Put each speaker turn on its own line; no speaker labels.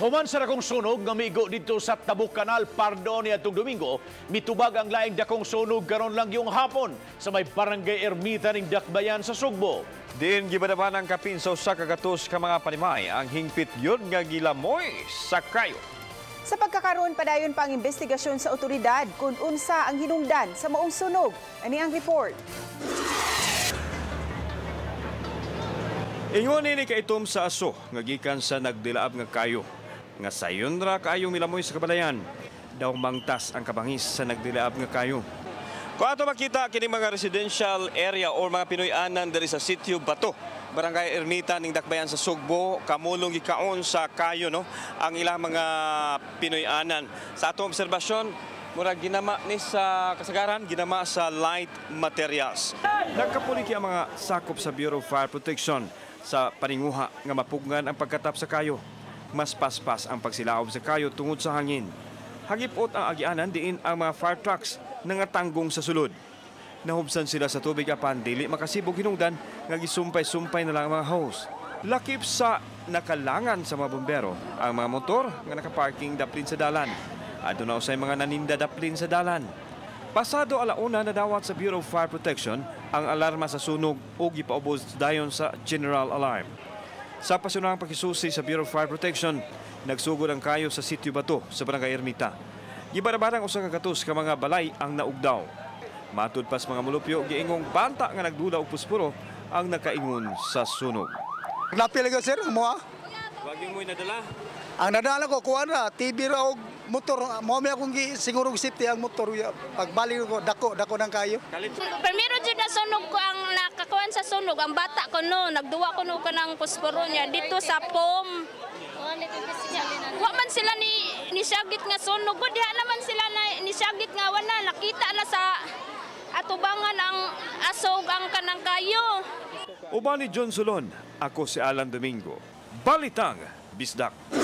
Human sa dakong sunog nga migo dito sa Tabuk Canal, Pardo niadtong Domingo, mitubag ang laing dakong sunog karon lang yung hapon sa may Barangay Ermita ning Dakbayan sa Sugbo.
Diin gibadaban ang kapin sa 100 ka mga panimay ang hingpit yun nga gilamoy sa kayo.
Sa pagkakaroon, padayon pa ang investigasyon sa otoridad kung unsa ang hinungdan sa maong sunog. Ani ang report.
Ingon ni kaitom sa aso nga gikan sa nagdilaab nga kayo nga sayon ra kaayo milamoy sa kabalayan. Daw mangtas ang kabangis sa nagdilaab nga kayo. Kung ato makita kini mga residential area or mga Pinoy-anan diri sa Sitio Bato, Barangay Ermita ning Dakbayan sa Sugbo, kamulong gikaon sa kayo, no, ang ilang mga Pinoy-anan. Sa atong obserbasyon, murag ginama ni sa kasagaran, ginama sa light materials. Nagkapuliki ang mga sakop sa Bureau of Fire Protection sa paninguha nga mapugngan ang pagkatap sa kayo. Mas paspas ang pagsilaob sa kayo tungod sa hangin. Hagipot ang agianan diin ang mga fire trucks nangatanggong sa sulod. Nahubsan sila sa tubig apan dili makasibog hinungdan nga gisumpay-sumpay na lang ang mga hose. Lakip sa nakalangan sa mga bombero ang mga motor nga nakaparking daplin sa dalan. Aduna usay mga naninda daplin sa dalan. Pasado 1:00 nadawat sa Bureau of Fire Protection ang alarma sa sunog ug gipaubos dayon sa general alarm. Sa pasunang pakisusi sa Bureau of Fire Protection, nagsugod ang kayo sa Sitio Bato sa Barangay Ermita. Gibarabarang 100 ka mga balay ang naugdaw. Matud pas mga mulupyo, giingong banta nga nagdula og puspuro ang nakaingon sa sunog.
Napil ko, sir, mo.
Wag yung mo'y nadala.
Ang nadala ko, kuha na, TV ra og motor. Mo may akong siguro safety ang motor. Pagbalik ko, dako ng kayo.
Primero jud na sunog ko ang nakakuan sa sunog, ang bata ko no, nagduwa ko no kanang posporo niya dito sa POM. Wa man sila ni syagit nga sunog ko, diha naman sila na ni syagit nga wala nakita na sa atubangan ang asog ang kanang kayo.
Uban ni John Solon, ako si Alan Domingo. Balitang Bisdak.